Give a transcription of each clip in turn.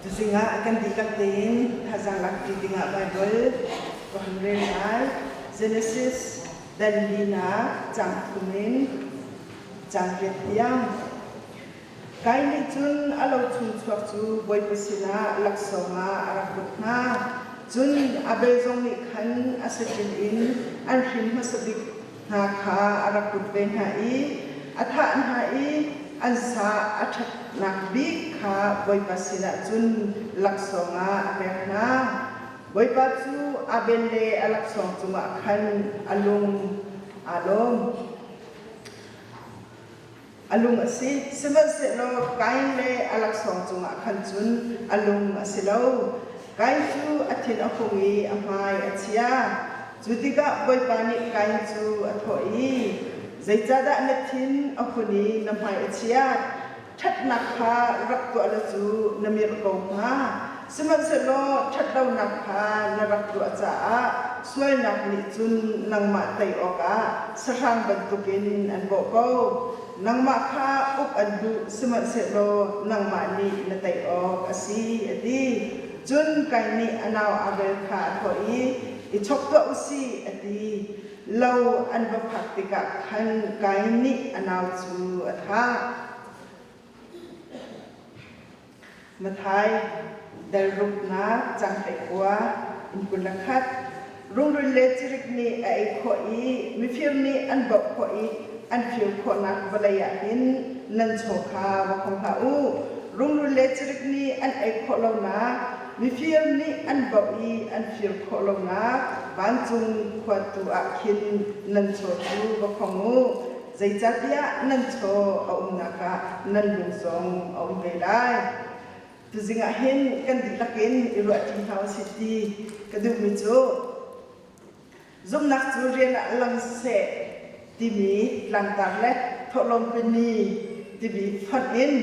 Tuzing ah kan dihlak tein thazaang lakṭi dingah Baibal ka hun rel lai. Genesis dal linak caang thum in caang riat tiang. Kain nih cun a lo chung chuak cu Bawipa sinah laksawng ah a rak put hna. Cun Abel zong nih khan a saṭil in an hrin hmasa bik hna kha a rak put ve hna i a thah hna i an sa a ṭhatnak bik kha Bawipa sinah cun laksawng ah a pek hna. Bawipa cu Abel le a laksawng cungah khan a lung aa lawm. A lung a si. Sihmanhsehlaw Kain le a laksawng cungah khan cun a lung a si lo. Kain cu a thin a hung i a hmai a chia. Cu tikah Bawipa nih Kain cu a thawh i, Zeicahdah na thin a hun i na hmai a chiat? Ṭhatnak kha rak tuah la cu na mirh ko hnga. Sihmanhsehlaw ṭhatlonak kha na rak tuah caah sualnak nih cun nangmah tei awkah sahrang bantukin an bawh ko. Nangmah kha uk an duh, sihmanhsehlaw nangmah nih na tei awk a si, a ti. Cun Kain nih a nau Abel kha a thawh i, I chok tuah u sih, a ti. Lo an va phak tikah khan Kain nih a nau cu a thah. Mathai dal ruknak cang 19 in 21 Rungrul le cirik nih a ei khawh i mifir nih an bauh khawh i an fir khawhnak vawlei ah hin nan chaw kha va khong hlah u. Rungrul le cirik nih an ei khawh lonak, mifir nih an bauh i an fir khawh lonak vancung khua tu ah khin nan chaw cu va khong u. Zeicahtiah nan chaw a umnak ah nan lung zong a um ve lai. Tuzing ah hin kan dihlak in i ruahṭi hna usih ti ka duhmi cu zumhnak cu rian ah lang seh timi tlangtar le thawhlawm pini timi fonh in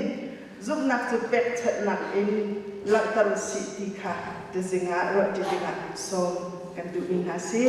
zumhnak cu pekchanhnak in langhter usih ti kha tuzing ah ruahṭi dingah sawm kan duhmi hna si.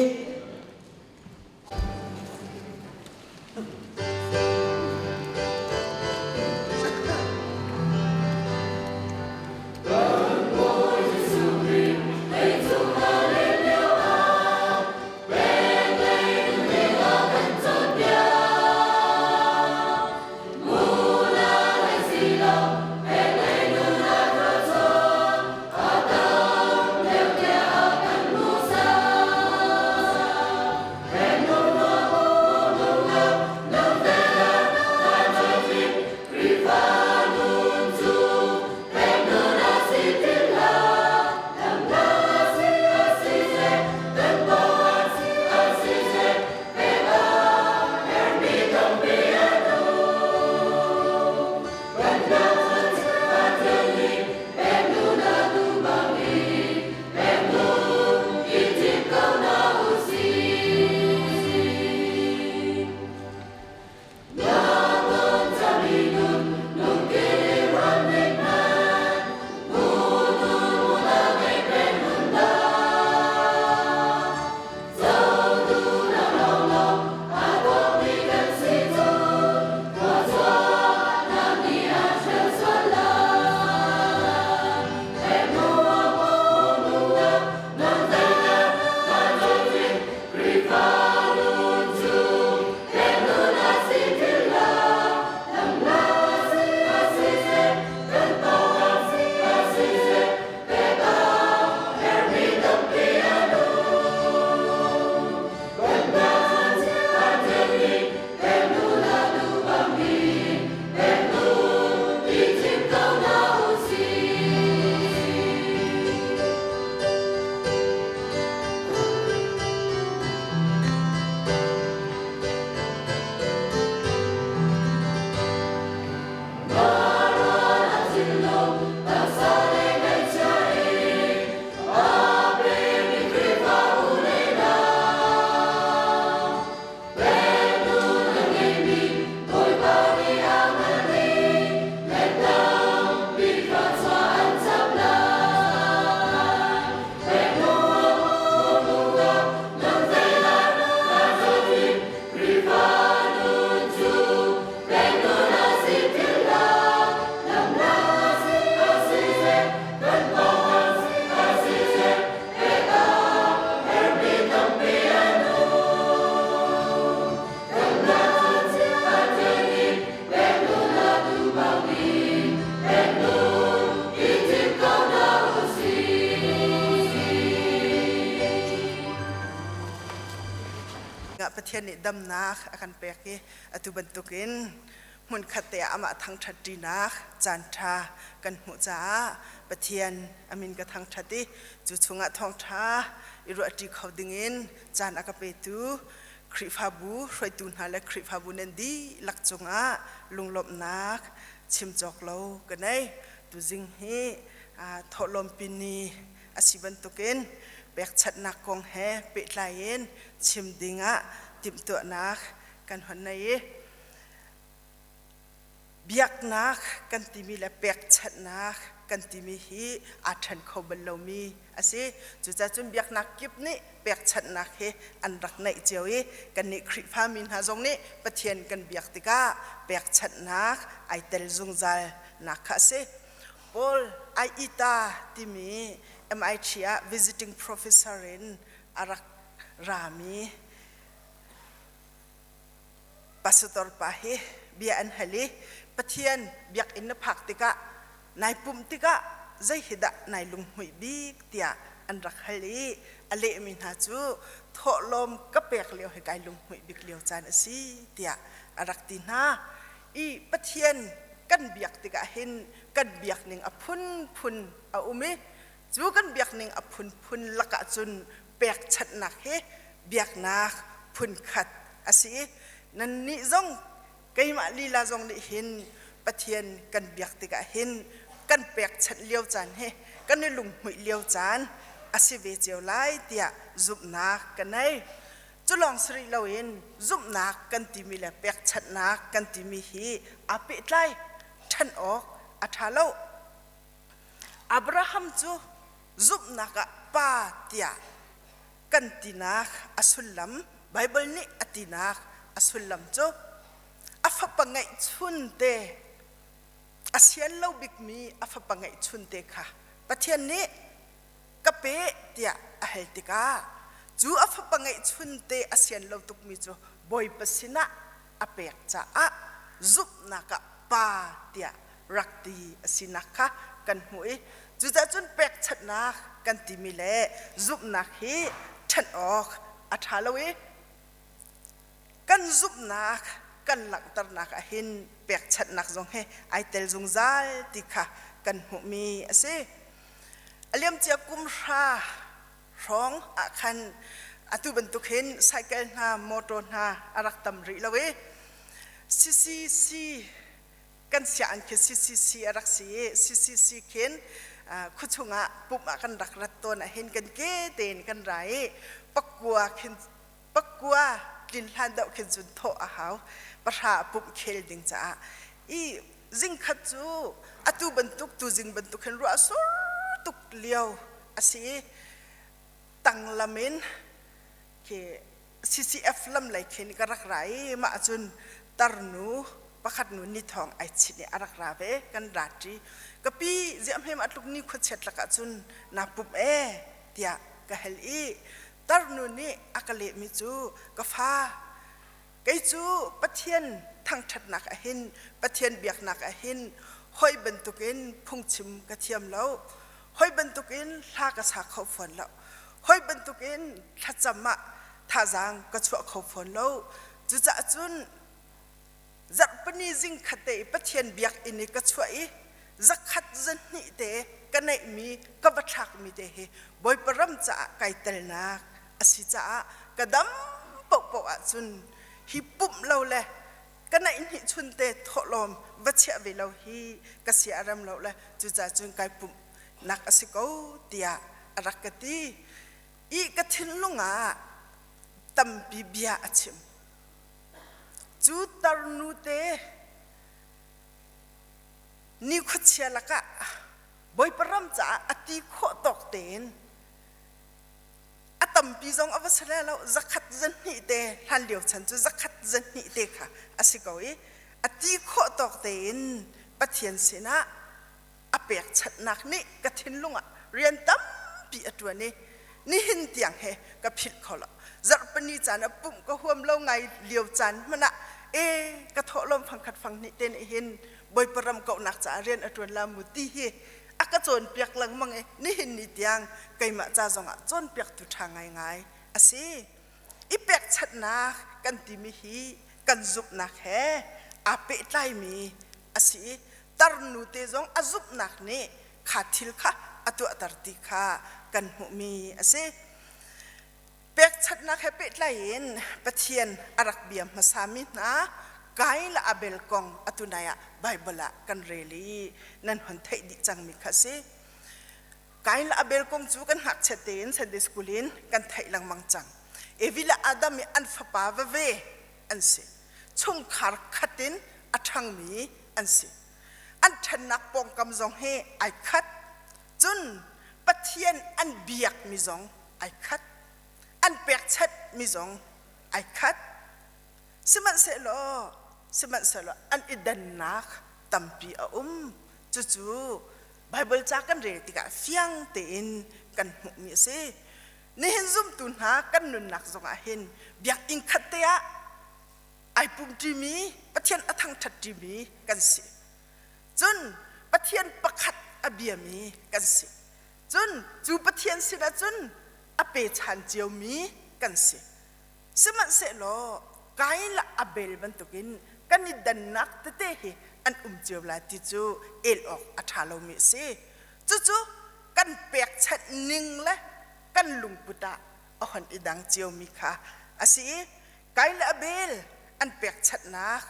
ah Pathian nih damnak a kan pek i atu bantukin hmunkhat te ah amah thangṭhat ṭinak caanṭha kan hmuh caah Pathian a min ka thangṭhat i cu chungah thawngṭha i ruahṭi kho dingin caan a ka petu Khrihfabu hruaitu hna le Khrihfabu nan dihlak cungah lunglawmhnak chim cawk lo ka nei. Tuzing hi thawhlawmpi ni a si bantukin pekchanhnak kong he pehtlai in chim dingah timhtuahnak kan hon nei i biaknak kan timi le pekchanhnak kan timi hi aa ṭhen kho bal lomi a si. Cucacun biaknak kip nih pekchanhnak hi an rak neih cio i kannih Khrihfami hna zong nih Pathian kan biak tikah pekchanhnak ai tel zungzal nak kha a si. Paul Aita timi MIT ah visiting professor in a rak rami pastor pa hi bia an hal i Pathian biakinn na phak tikah nai pumh tikah zei hi dah nai lunghmuih bik tiah an rak hal i a lehmi hna cu thawhlawm ka pek lio hi kai lunghmuih bik lio caan a si tiah a rak ti hna i Pathian kan biak tikah hin kan biak ning a phunphun a um i cu kan biak ning a phunphun lakah cun pekchanhnak hi biaknak phunkhat a si i nannih zong keimah lila zong nih hin Pathian kan biak tikah hin kan pekchanh lio caan hi kan i lunghmuih lio caan a si ve cio lai tiah zumhnak ka nei. Cu lawng si rih loin zumhnak kan timi le pekchanhnak kan timi hi aa pehtlai ṭhan awk a ṭha lo. Abraham cu zumhnak ah pa tiah kan tinak a sullam Baibal nih a tinak a sullam cu a fapa ngeihchun te a sian lo bikmi a fapa ngeihchun te kha Pathian nih ka pe tiah a hal tikah cu a fapa ngeihchun te a sian lo tukmi cu Bawipa sinah a pek caah zumhnak ah pa tiah rak ti a sinak kha kan hmuh i cucaah cun pekchanhnak kan timi le zumhnak hi ṭhen awk a ṭha lo i kan zumhnak kan langhternak ah hin pekchanhnak zong hi ai tel zungzal ti kha kan hmuhmi a si. A liamcia kum hra hrawng ah khan atu bantuk hin cycle hna motor hna a rak tam rih lo i CCC kan sianginn khi CCC a rak si i CCC khin khuachung ah pumh ah kan rak rat tawn ah hin kan ke tein kan ra i pakua khin pakua tlin hlan deuh khin cun thawh a hau pahra pumh khel ding caah i zingkhat cu atu bantuk tu zing bantuk hin ruah sur tuk lio a si i tang lam in khi CCF lam lei khin ka rak ra i mah cun tarnu pakhat nu ni thawng ai chit i a rak ra ve kan ra ṭi ka pi ziah hmem a tluk ni khuachiat lakah cun na pumh e tiah ka hal i tarnu nih a ka lehmi cu ka fa kei cu Pathian thangṭhatnak ah hin Pathian biaknak ah hin hoi bantukin phungchim ka thiam lo hoi bantukin hla ka sa kho fawn lo hoi bantukin thlacam ah thazaang ka chuah kho fawn lo cucaah cun zarhpini zing khat te i Pathian biakinn i ka chuah i zakhat zahnih te ka neihmi ka va thlakmi te hi Bawipa ram caah kai telnak a si caah ka dam paohpaoh ahcun hi pumh lo le ka neihnih chun te thawhlawm va chiah ve lo hi ka sia a rem lo le cucaah cun kai pumh nak a si ko tiah a rak ka ti i ka thinlung ah tampi bia a chim cu tarnu te ni khuachia lakah Bawipa ram caah a ti khawh tawk tein a tampi zong a va si lo zakhat zahnih te hlan lio chan cu zakhat zahnih te kha a si ko i a ti khawh tawk tein Pathian sinah a pekchanhnak nih ka thinlung ah rian tampi a ṭuan i nihin tiang he ka philh kho lo zarhpini caan ah pumh ka huam lo ngai lio caan hmanh ah e ka thawhlawm fangkhat fanghnih te nih hin Bawipa ram kauhnak caah rian a ṭuan la mu ti hi a ka cawnpiak lengmang i nihin ni tiang keimah ca zongah cawnpiaktu ṭha ngaingai a si. I pekchanhnak kan timi hi kan zumhnak he aa pehtlaimi a si i tarnu te zong a zumhnak nih kha thil kha a tuahter ti kha kan hmuhmi a si. Pekchanhnak he pehtlai in Pathian a rak bia hmasami hna Kain le Abel kong atu nai ah Baibal ah kan rel i nan hon theih dih cangmi kha a si. Kain le Abel kong cu kan ngakchiat tein Sunday school in kan theih lengmang cang. Evi le Adam i an fapa veve an si. Chungkhar khat in a ṭhangmi an si. An ṭhannak pawngkam zong hi ai khat. Cun Pathian an biakmi zong ai khat. An pekchanhmi zong ai khat. Sihmanhsehlaw sihmanhsehlaw an i dannak tampi a um. Cucu Baibal ca kan rel tikah fiang tein kan hmuhmi a si. Nihin zumtu hna kan nunnak zongah hin biakinn khat te ah ai pumṭimi Pathian a thangṭhatṭimi kan si. Cun Pathian pakhat a biami kan si. Cun cu Pathian sinah cun a pechan ciomi kan si. Sihmanhsehlaw Kain le Abel bantukin kan i dannak tete hi an um cio lai ti cu el awk a ṭha lomi a si. Cucu kan pekchanh ning le kan lungput ah a hon i dang ciomi kha a si i Kain le Abel an pekchanhnak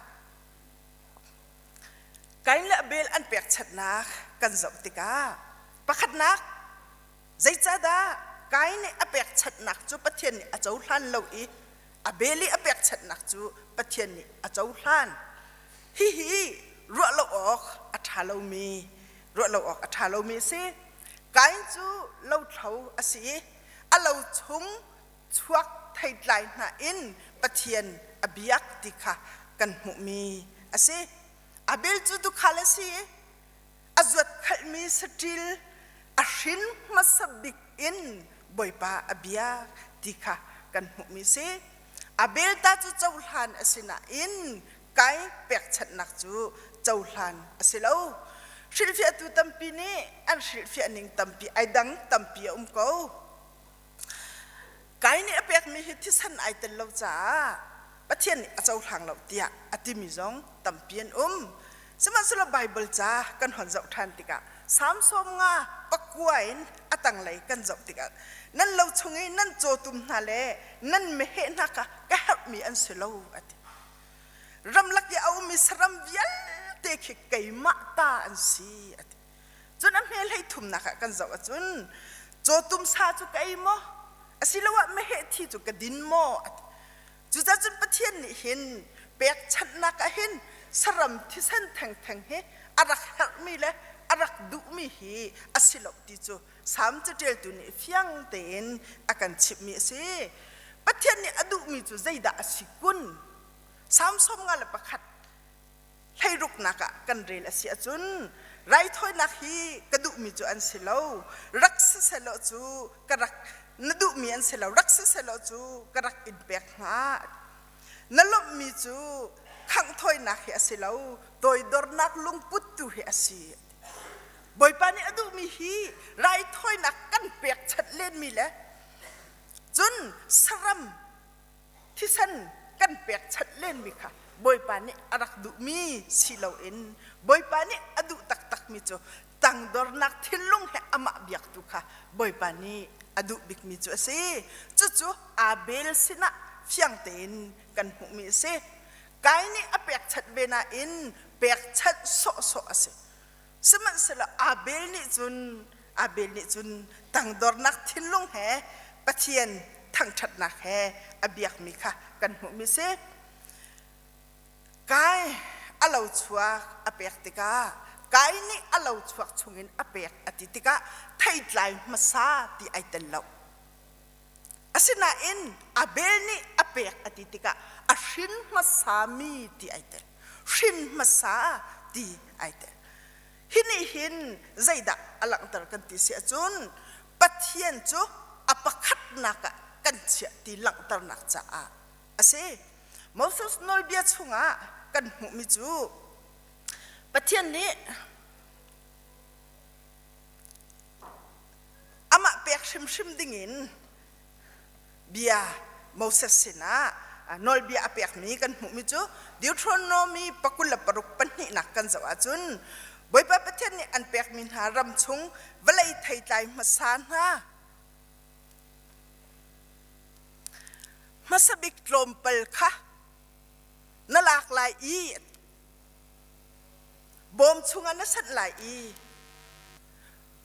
Kain le Abel an pekchanhnak kan zoh tikah pakhatnak Zeicahdah Kain nih a pekchanhnak cu Pathian nih a cohlan lo i Abel i a pekchanhnak cu Pathian nih a cohlan? Hihi ruah lo awk a ṭha lomi ruah lo awk a ṭha lomi a si. Kain cu lothlo a si i a lo chung chuak theitlai hna in Pathian a biak ti kha kan hmuhmi a si. Abel cu tuukhal a si i a zuatkhalhmi saṭil a hrin hmasa bik in Bawipa a biak ti kha kan hmuhmi si. Abel ta cu cohlan a si nain Kai pekchanhnak cu cohlan a si lo. Hrilhfiahtu tampi nih an hrilhfiah ning tampi ai dang tampi a um ko. Kai nih a pekmi hi thisen ai tel lo caah Pathian nih a cohlang lo tiah a timi zong tampi an um. Sihmanhsehlaw Baibal ca kan hon zoh ṭhan tikah Salm 50 pakua in a tanglei kan zoh tikah nan lo chung i nan cawtum hna le nan meheh hna kha ka herhmi an si lo a ti. Ramlak i a ummi saram vialte khi keimah ta an si a ti. Cun a hme hlei thumnak ah kan zoh ahcun cawtum sa cu ka ei maw asiloah meheh thi cu ka din maw a ti. Cucaah cun Pathian nih hin pekchanhnak ah hin saram thisen thengtheng hi a rak herhmi le a rak duhmi hi a si lo ti cu Salm caṭialtu nih fiang tein a kan chimhmi a si. Pathian nih a duhmi cu zeidah a si kun? Salm 51 hleiruknak ah kan rel a si ahcun raithawinak hi ka duhmi cu an si lo rak sisehlaw cu ka rak na duhmi an si lo rak sisehlaw cu ka rak in pek hnga na lawmhmi cu khanghthawinak hi a si lo toidornak lungput tu hi a si Bawipa nih a duhmi hi raithawinak kan pekchanh lenmi le cun saram thisen kan pekchanh lenmi kha Bawipa nih a rak duhmi si loin Bawipa nih a duh taktakmi cu tangdornak thinlung he amah biaktu kha Bawipa nih a duh bikmi cu a si. Cucu Abel sinah fiang tein kan hmuhmi a si. Kain nih a pekchanh ve nain pekchanh sawhsawh a si. Sihmanhsehlaw Abel nih cun Abel nih cun tangdornak thinlung he Pathian thangṭhatnak he a biakmi kha kan hmuhmi si. Kai a lo chuak a pek tikah Kai nih a lo chuak chungin a pek a ti tikah theitlai hmasa ti ai tel lo. Asinain Abel nih a pek a ti tikah a hrin hmasami ti ai tel. Hrin hmasa ti ai tel. Hi nih hin zeidah a langhter kan ti si ahcun Pathian cu a pakhatnak ah kan chiah ti langhternak caah a si. Moses nawlbia chungah kan hmuhmi cu Pathian nih amah pek hrimhrim dingin bia Moses sinah nawlbia a pekmi kan hmuhmi cu Deuteronomy pakul le paruk pahnihnak kan zoh ahcun Bawipa Pathian nih an pekmi hna ram chung vawlei theitlai hmasa hna hmasa bik tlawmpal kha na lak lai i bawm chungah na sanh lai i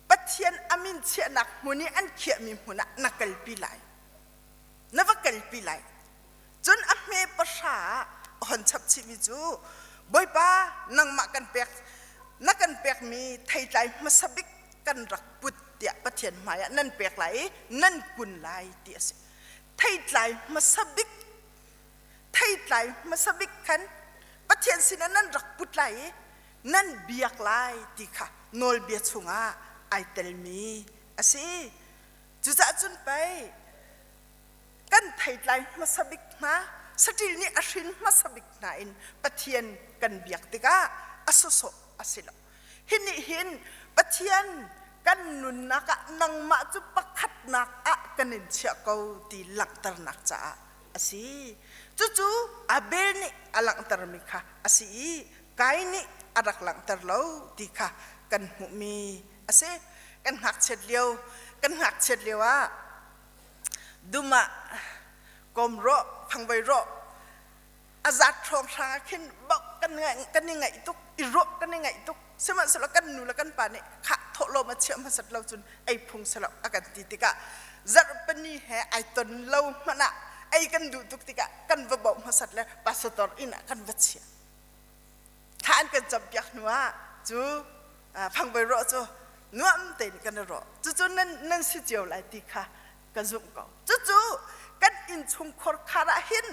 Pathian a min chiahnak hmun i an khiahmi hmun ah na kalpi lai. Na va kalpi lai. Cun a hme pahra ah a hon chap chihmi cu Bawipa nangmah kan pek na kan pekmi theitlai hmasa bik kan rak put tiah Pathian hmaiah nan pek lai i nan kun lai ti a si. Theitlai hmasa bik theitlai hmasa bik khan Pathian sinah nan rak put lai i nan biak lai ti kha nawlbia chungah ai telmi a si. Cucaah cun pei kan theitlai hmasa bik hna saṭil nih a hrin hmasa bik hna in Pathian kan biak tikah a sawsawh a si lo. Hi nih hin Pathian kan nunnak ah nangmah cu pakhatnak ah kan in chiah ko ti langhternak caah a si. Cucu Abel nih a langhtermi kha a si i Kain nih a rak langhter lo ti kha kan hmuhmi a si. Kan ngakchiat lio, kan ngakchiat lio ah dum ah kawm rawh, fangvoi rawh a zat hrawnghrang ah khin bok kan kan i ngaih tuk, i ruah kan i ngaih tuk. Sihmanhsehlaw kan nu le kan pa nih khah thawhlawm a chiah hmasat lo cun ei phung si lo a kan ti tikah zarhpini he ai ton lo hmanh ah ei kan duh tuk tikah kan va bauh hmasat le pastor inn ah kan va chiah. Thla an kan campiak hnu ah cu fangvoi rawh cu nuam tein kan i rawh. Cucu nan nan si cio lai ti kha ka zumh ko. Cucu kan innchungkhar khar ah hin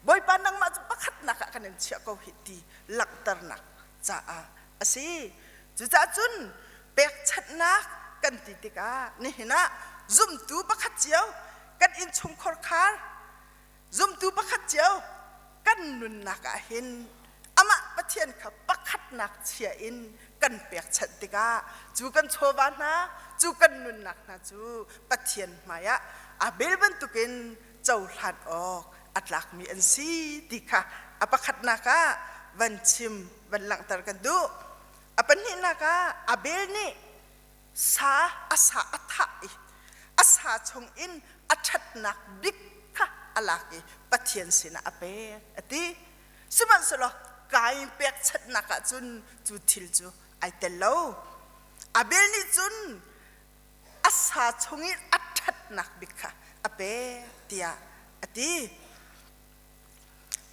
Bawipa nangmah cu pakhatnak ah kan in chiah ko hi ti langhternak caah a si. Cucaah cun pekchanhnak kan ti tikah nihin ah zumtu pakhat cio kan innchungkhar khar Zumtu pakhat cio kan nunnak ah hin amah Pathian kha pakhatnak chia in kan pekchanh tikah cu kan chawva hna, cu kan nunnak hna cu Pathian hmaiah Abel bantukin cohlan awk a tlakmi an si ti kha a pakhatnak ah van chim, van langhter kan duh. A pahnihnak ah Abel nih sa a sa a thah i a sa chungin a ṭhatnak bik kha a lak i Pathian sinah a pek a ti. Sihmanhsehlaw Kain pekchanhnak ah cun cu thil cu ai tel lo. Abel nih cun a sa chungin a ṭhatnak bik kha a pek tiah a ti.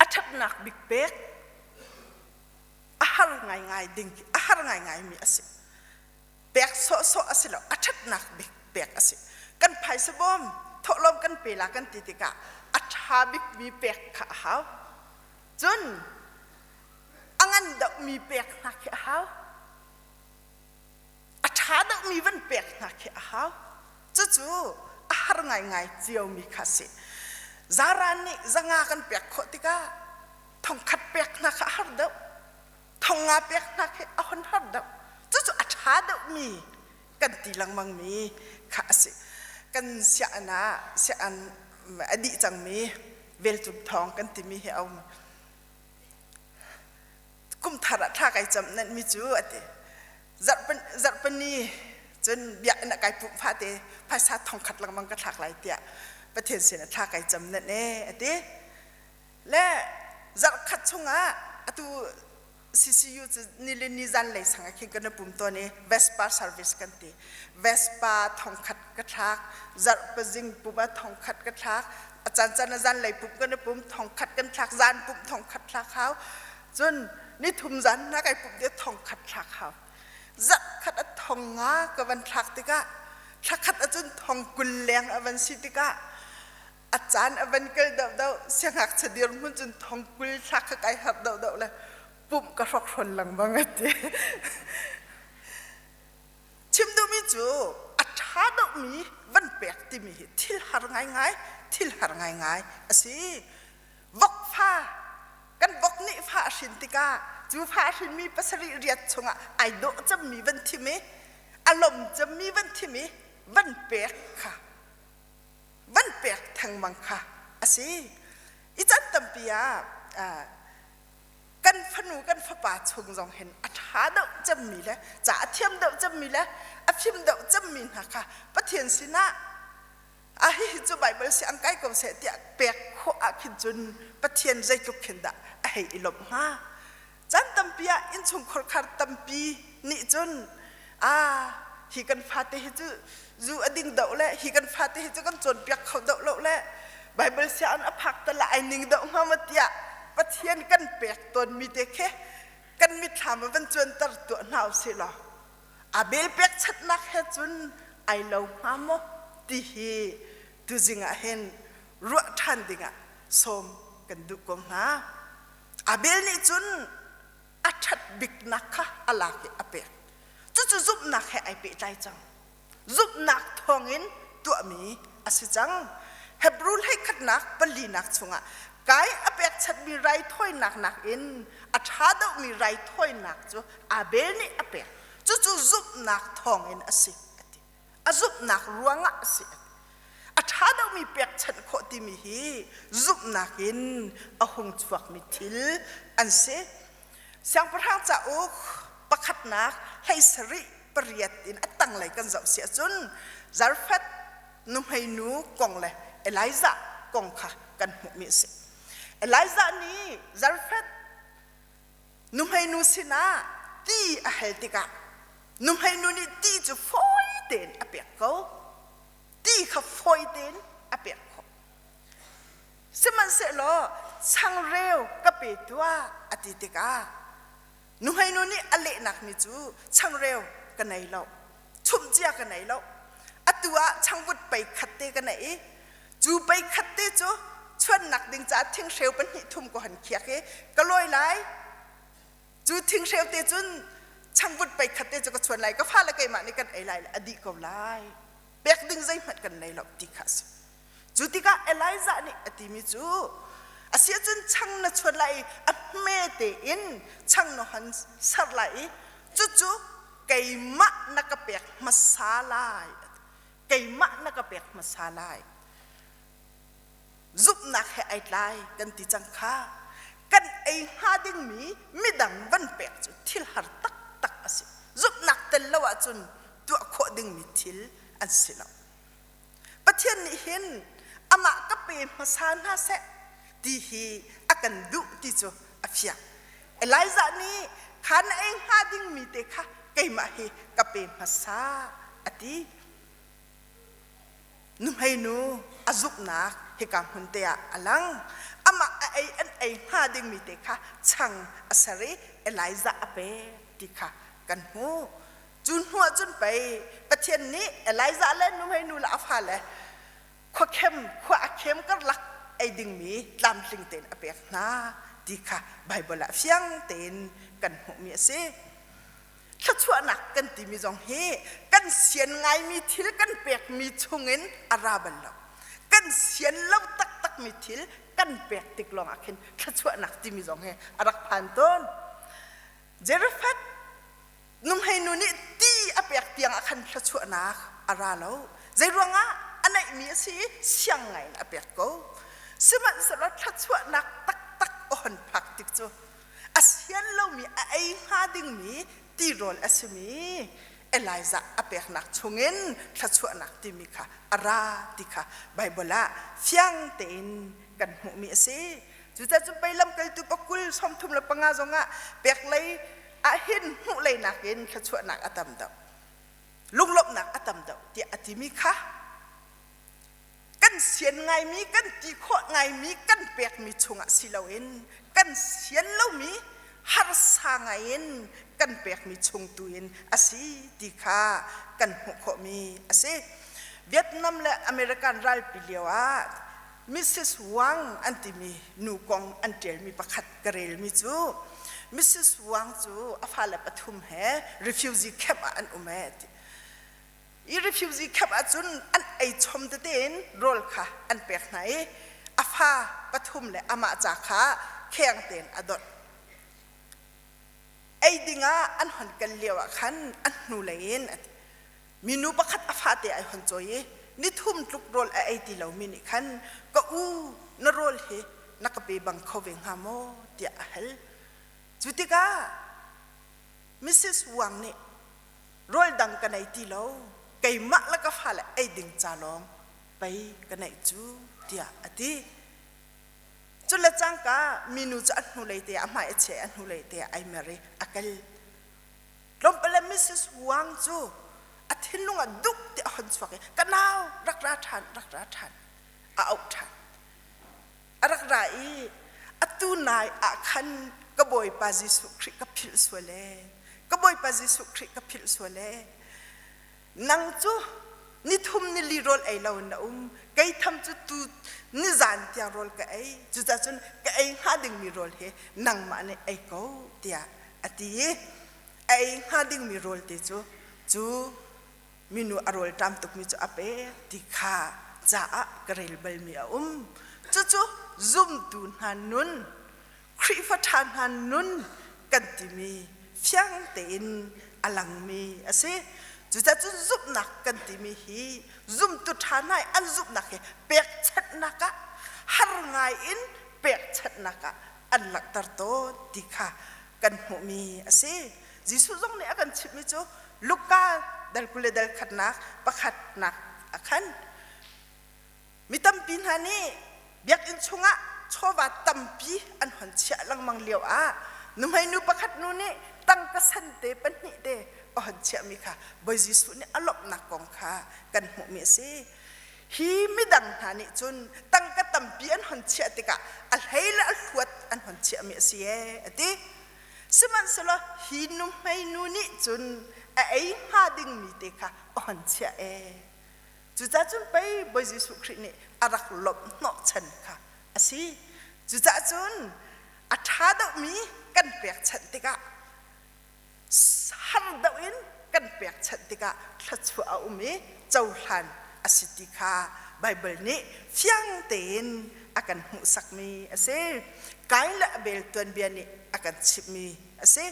A ṭhatnak bik pek a har ngaingai ding a har ngaingaimi a si. Pek sawhsawh a si lo, a ṭhatnak bik pek a si. Kan phaisa bawm thawhlawm kan pe la kan ti tikah a ṭha bikmi pek kha a hau. Cun a ngan deuhmi pek hna khi a hau. A ṭha deuhmi van pek hna khi a hau. Cucu a har ngaingai ciomi kha a si. Zaran nih zanga kan pek khawh tikah thongkhat pek hna kha a har deuh thongnga pek hna khi a hon har deuh cucu a ṭha deuhmi kan ti lengmangmi kha a si kan sianginn ah sianginn a dih cangmi velcum thawng kan timi hi a um kum thar ah thla kai cam nan mi cu a ti zarhpini cun biakinn ah kai pumh fate phaisa thongkhat lengmang ka thlak lai tiah Pathian sin ah thla kai cam nan e a ti Le zarhkhat chungah atu CCU cu nilin ni zan lei sang ah khin kan i pum tawn i Vespa service kan ti. Vespa thongkhat ka thlak, zarhpazing pum ah thongkhat ka thlak, a caan caan ah zanlei pum kan i pum thongkhat kan thlak, zan pum thongkhat thlak hau. Cun nithum zan hna kai pum ti thongkhat thlak hau. Zarhkhat a thong nga ka van thlak tikah thlakhat ahcun thong 20 leng a van si tikah a caan a van kal deuhdeuh siangngakchia dirhmun cun thongkul thlak kha kai harh deuhdeuh le pumh ka hrokhrawl lengmang a ti. Chim duhmi cu a ṭha deuhmi van pek timi hi thil har ngaingai thil har ngaingai a si. Vok fa kan vok nih fa a hrin tikah cu fa a hrinmi pasarih riat chungah ai dawh cemmi van thim i a lom cemmi van thim i van pek kha van pek thengmang kha a. a si. I can tampi ah kan fanu kan fapa chung zong hin a ṭha deuh cemmi le ca a thiam deuh cemmi le a fim deuh cemmi hna kha Pathian sinah a hihi cu Baibal si ang kai ko seh tiah pek khawh ah khin cun Pathian zeitluk khin dah a hei i lawmh hnga. Caan tampi ah innchungkhar khar tampi nih cun a hi kan fate hi cu zu a ding deuh le hi kan fate hi cu kan cawnpiak kho deuh lo le Baibal sianginn a phak tal ah ai ning deuh hnga maw tiah Pathian kan pek tawnmi te khi kan mitthlam ah van cuanter tuah hna usih law Abel pekchanhnak he cun ai lo hnga maw ti hi tuzing ah hin ruah ṭhan dingah sawm kan duh ko hna. Abel nih cun a ṭhat biknak kha a lak i a pek. Cucu zumhnak he ai pehtlai cang. Zumhnak thawngin tuahmi a si cang. Hebrew hleikhatnak palinak chungah kai a pekchanhmi raithawinak nakin a ṭha deuhmi raithawinak cu Abel nih a pek. Cucu zumhnak thawngin a si a ti. A zumhnak ruangah a si a ti. A ṭha deuhmi pekchanh khawh timi hi zumhnak in a hung chuakmi thil an si. Siangpahrang cauk pakhatnak 17 pariat in a tanglei kan zoh si ahcun Zarephath nuhmeinu kong le Elijah kong kha kan hmuhmi a si. Elijah nih Zarephath nuhmeinu sinah ti a hal tikah nuhmeinu nih ti cu fawi tein a pek ko. Ti kha fawi tein a pek khawh. Sihmanhsehlaw changreu ka pe tuah a ti tikah nuhmeinu nih a lehnak mi cu changreu ka nei lo, chumhcia ka nei lo. Atu ah changvut pei khat te ka nei i cu pei khat te cu chuannak ding caah thinghreu pahnih thum ka hon khiak i ka lawi lai. Cu thinghreu te cun changvut pei khat te cu ka chuan lai, ka fale keimah nih kan ei lai le a dih ko lai. Pek ding zeihmanh kan nei lo ti kha a si. Cu tikah Elijah nih a timi cu a si ahcun chang na chuan lai i a hme tein chang na hon ser lai i cucu keimah na ka pek hmasa lai. Keimah na ka pek hmasa lai. Zumhnak he ai tlai kan ti cang kha. Kan ei hnga dingmi midang van pek cu thil har taktak a si. Zumhnak tel lo ahcun tuah khawh dingmi thil an si lo. Pathian nih hin amah ka pe hmasa hna seh ti hi a kan duh ti cu a fiang. Elijah nih kha na ei hnga dingmi te kha keimah hi ka pe hmasa a ti. Nuhmeinu a zuknak hika hmun te ah a lang. Amah a ei an ei hnga dingmi te kha chang a ser i Elijah a pek ti kha kan hmuh. Cu hnu ah cun pei Pathian nih Elijah le nuhmeinu le a fale khuakhem khua a khem karlak ei dingmi tlamtling tein a pek hna ti kha Baibal ah fiang tein kan hmuhmi a si. Thluachuahnak kan timi zong hi kan sian ngaimi thil kan pekmi chungin a ra bal lo. Kan sian lo taktakmi thil kan pek tik lawngah khin thluachuahnak timi zong hi a rak phan tawn. Zarephath Nuhmeinu nih ti a pek tiang ah khan thluachuahnak a ra lo. Zeiruangah a neihmi a si i siang ngaiin a pek ko. Sihmanhsehlaw thluachuahnak taktak a hon phak tik cu a sian lomi a ei hnga dingmi tirawl a simi Elijah a peknak chungin thluachuahnak timi kha a ra ti kha Baibal ah fiang tein kan hmuhmi a si. Cucaah cun pei lamkaltu pakul 35 zongah pek lei ahhin hmuh lei nakin thluachuahnak a tam deuh lunglawmhnak a tam deuh tiah a timi kha kan sian ngaimi kan ti khawh ngaimi kan pekmi chungah si loin kan sian lomi harsa ngaiin kan pekmi chung tu in a si ti kha kan hmuh khawhmi a si. Vietnam le American ralpi lio ah Mrs. Wang an timi nu kong an ṭialmi pakhat ka relmi cu Mrs. Wang cu a fale pathum he refugee camp ah an um ee ti. I refugee camp ahcun an ei chom tete in rawl kha an pek hna i a fa pathum le amah ca kha kheng tein a donh. Ei dingah an hon kal lio ah khan an hnulei in a ti. Minu pakhat a fate ai hon cawi i nithum tluk rawl a ei ti lomi nih khan ka u. na rawl hi na ka pe bang kho ve hnga maw tiah a hal. Cu tikah Mrs. Wang nih rawl dang ka nei ti lo, keimah le ka fale ei ding ca lawng pei ka neih cu tiah a ti. Cule cangka minu cu a hnulei te ah a hmai a chia i a hnulei te ah ai mer i a kal. Tlawmpal ah Mrs. Wang cu a thinlung ah duk ti a hon chuak i ka nau rak ra ṭhan rak ra ṭhan a auh ṭhan. A rak ra i atu nai ah khan ka Bawipa Jesuh Khrih ka philh sual ee. Ka Bawipa Jesuh Khrih ka philh sual ee. Nang cu nithum nili rawl ei lo in na um. Kei tham cu tu nizan tiang rawl ka ei. Cucaah cun ka ei hnga dingmi rawl hi nangmah nih ei ko tiah a ti i a ei hnga dingmi rawl te cu cu minu a rawl ṭam tukmi cu a pek ti kha caah ka rel balmi a um. Cucu zumtu hna nun Khrihfa ṭha hna nun kan timi fiang tein a langmi a si. Cucaah cun zumhnak kan timi hi zumtu ṭha hna i an zumhnak hi pekchanhnak ah har ngai in pekchanhnak ah an langhter tawn ti kha kan hmuhmi a si. Jesuh zong nih a kan chimhmi cu Luka dal 20 le dal khatnak pakhatnak ah khan Mi tampi hna nih biakinn chungah chawva tampi an hon chiah lengmang lioah nuhmeinu pakhat nu nih tangka sante pahnih te a hon chiahmi kha Bawi Jesuh nih a lawmhnak kong kha kan hmuhmi a si. Hi midang hna nih cun tangka tampi an hon chiah tikah a hlei le a hluat an hon chiahmi a si ee a ti. Sihmanhsehlaw hi nuhmeinu nih cun a ei hnga dingmi te kha a hon chiah ee. Cucaah cun pei Bawi Jesuh Khrih nih a rak lawmh hnawhchan kha a si. Cucaah cun a ṭha deuhmi kan pekchanh tikah har deuh in kan pekchanh tikah thluachuah a um i cohlan a si ti kha Baibal nih fiang tein a kan hmuhsakmi a si. Kain le Abel tuanbia nih a kan chimhmi a si.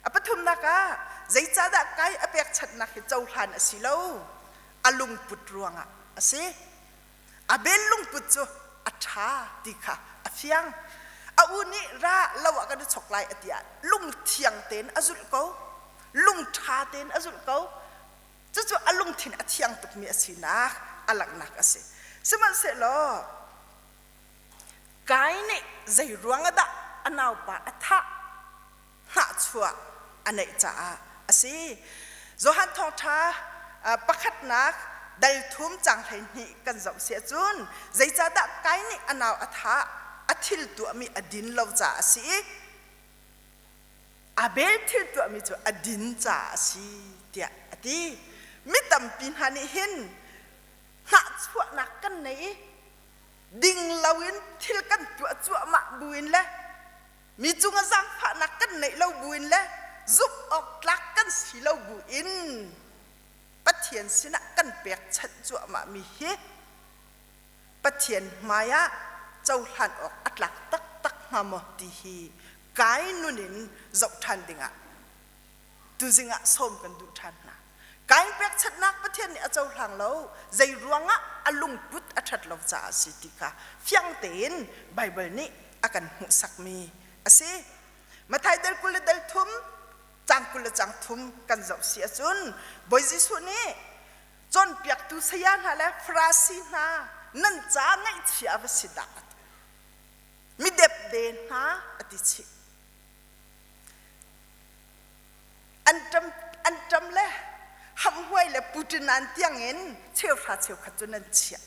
A pathumnak ah zeicahdah Kain a pekchanhnak hi cohlan a si lo? A lungput ruangah a si. Abel lungput cu a ṭha ti kha a fiang. A u nih ra lo ah kan i chok lai a ti ah lungthiang tein a zulh ko. Lungṭha tein a zulh ko. Cucu a lungthin a thiang tukmi a sinak a langhnak a si. Sihmanhsehlaw Kain nih zei ruang ah dah a naupa a thah? Hnahchuah a neih caah a si. Johan Thawngṭha pakhatnak dal thum cang 12 kan zoh si ahcun zeicahdah Kain nih a nau a thah a thil tuahmi a din lo caah a si i Abel thil tuahmi cu a din caah a si tiah a ti. Mi tampi hna nih hin hnahchuahnak kan nei i ding loin thil kan tuah cuahmah buin le Mi cungah zaangfahnak kan neih lo buin le zumh awk tlak kan si lo buin Pathian sinah kan pekchanh cuahmahmi hi Pathian hmaiah cohlan awk a tlak taktak hnga maw ti hi kai nun in zoh ṭhan dingah tuzing ah sawm kan duh ṭhan hna. Kain pekchanhnak Pathian nih a cohlang lo, zei ruangah a lungput a ṭhat lo caah a si ti kha fiang tein Baibal nih a kan hmuhsakmi a si. Matthai dal 20 le dal thum, cang 20 le cang thum kan zoh si ahcun Bawi Jesuh nih cawnpiaktu saya hna le Farasi hna nan ca ngaihchia va si dah a ti. Mi depde hna a ti chih. An ṭam, an ṭam le hamhhuai le puṭinan tiangin cheuhra cheukhat cu nan chiah.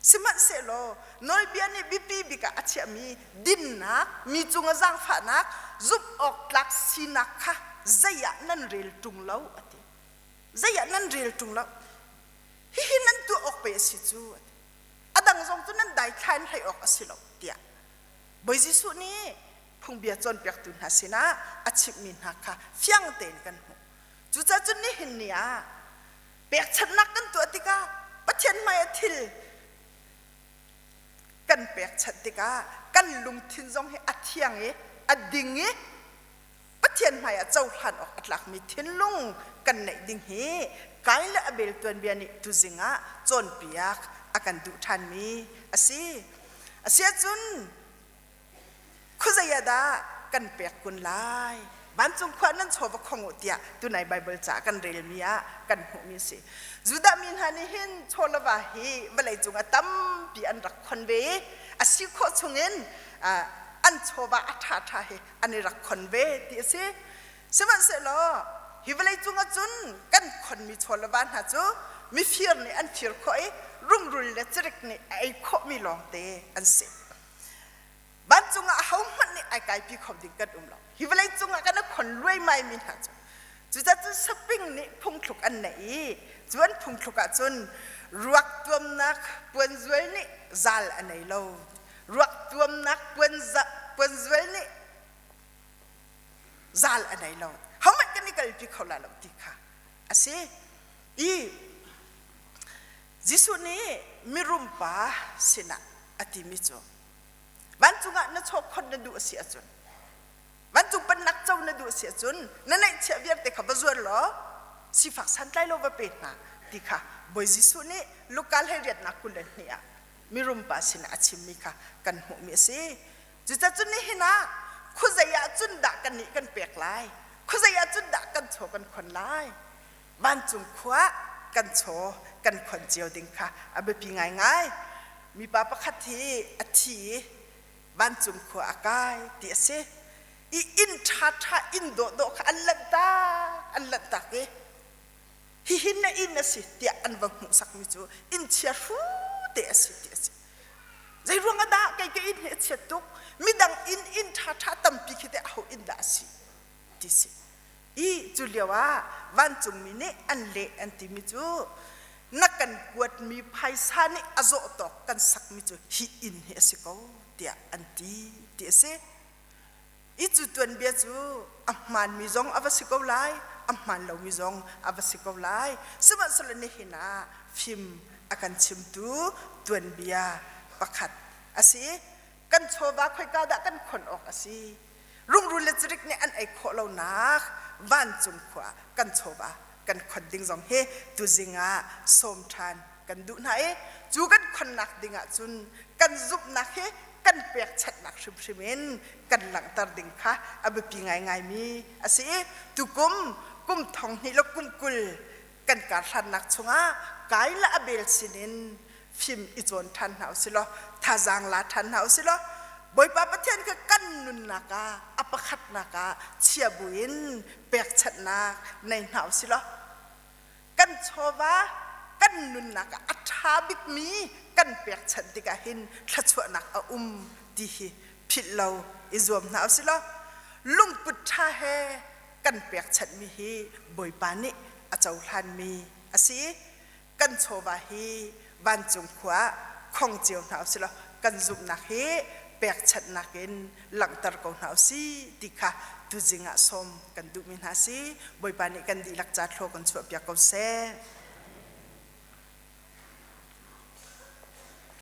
Sihmanhsehlaw nawlbia nih biapi bik ah a chiahmi dinnak, mi cungah zaangfahnak, zumh awk tlak sinak kha zei ah nan rel ṭung lo a ti. Zei ah nan rel ṭung lo. Hihi nan tuah awk pei a si cu a ti. A dang zong cu nan daithla in hlei awk a si lo tiah Bawi Jesuh nih phungbia cawnpiaktu hna sinah a chimhmi hna kha fiang tein kan hmuh. Cucaah cun nihin ni ah pekchanhnak kan tuah tikah Pathian hmai ah thil kan pekchanh tikah kan lungthin zong hi a thiang i a ding i Pathian hmai ah cohlan awk a tlakmi thinlung kan neih ding hi Kain le Abel tuanbia nih tuzing ah cawnpiak a kan duh ṭhanmi a si. Asiahcun khuazei ah dah kan pek kun lai? Vancung khua nan chaw va khong u tiah tunai Baibal ca kan relmi ah kan hmuhmi a si. Judah mi hna nih hin chaw le va hi vawleicung ah tampi an rak khon ve i a si khawh chungin an chawva a ṭhaṭha hi an i rak khon ve ti a si. Sihmanhsehlaw hi vawleicung ah cun kan khonmi chaw le va hna cu mifir nih an fir khawh i rungrul le cirik nih a ei khawhmi lawngte an si. Vancung ah ahohmanh nih ai kaipi kho ding kan um lo. Hi vawleicung ah kan i khon luaimaimi hna cu cucacun saping nih phungthluk an neih i cu an phungthluk ah cun ruak tuamnak puanzual nih zal a nei lo. Ruak tuamnak puanzual nih zal a nei lo. Hohmanh kan i kalpi kho lai lo ti kha a si. I Jesuh nih mirum pa sinah a timi cu vancung ah na chaw khon na duh a si ahcun vancung pennak co na duh a si ahcun na neihchiah vialte kha va zuar law sifak santlai lo va pe hna ti kha Bawi Jesuh nih Luka hleiriatnak 22 ah mirum pa sinah a chimmi kha kan hmuhmi a si. Cucacun nihin ah khuazei ah cun dah kannih kan pek lai? Khuazei ah cun dah kan chaw kan khon lai? Vancung khua kan chaw kan khon cio ding kha a biapi ngaingai. Mipa pakhat hi a thi i vancung khua a kai ti a si. I inn ṭhaṭha inn dawhdawh kha an lanhtak an lanhtak i hihi na inn a si tiah an va hmuhsakmi cu inn chia hru te a si ti a si. Zeiruang ah dah kei ka inn hi a chiat tuk? Midang inn inn ṭhaṭha tampi khi teh aho inn dah a si? ti si. I cu lio ah vancungmi nih an leh an timi cu na kan kuatmi phaisa nih a zawh tawk kan sakmi cu hi inn hi a si ko tiah an ti ti a si. I cu tuanbia cu a hmaanmi zong a va si ko lai, a hmaan lomi zong a va si ko lai. Sihmanhsehlaw nihin ah fim a kan chimtu tuanbia pakhat a si. Kan chawva khoika dah kan khon awk a si? Rungrul le cirik nih an ei khawh lonak vancung khua kan chawva kan khon ding zong hi tuzing ah sawm ṭhan kan duh hna i cu kan khonnak ding ah cun kan zumhnak hi kan pekchanhnak hrimhrim in kan langhter ding kha a biapi ngaingaimi a si i tukum kum thong hnih le kum 20 kan karhlannak chungah kai le a bel sinin fim i cawn ṭhan hna usih law thazaang la ṭhan hna usih law Bawipa Pathian kha kan nunnak ah a pakhatnak ah chia buin pekchanhnak nei hna usih law kan chawva kan nunnak ah a ṭha bikmi kan pekchanh tikah hin thluachuahnak a um ti hi philh lo i zuam hna usih law lungput ṭha he kan pekchanhmi hi Bawipa nih a cohlanmi a si i kan chawva hi vancung khua ah khong cio hna usih law kan zumhnak hi pekchanhnak in langhter ko hna usih ti kha tuzing ah sawm kan duhmi hna si. Bawipa nih kan dihlak ca thlua kan chuahpiak ko seh.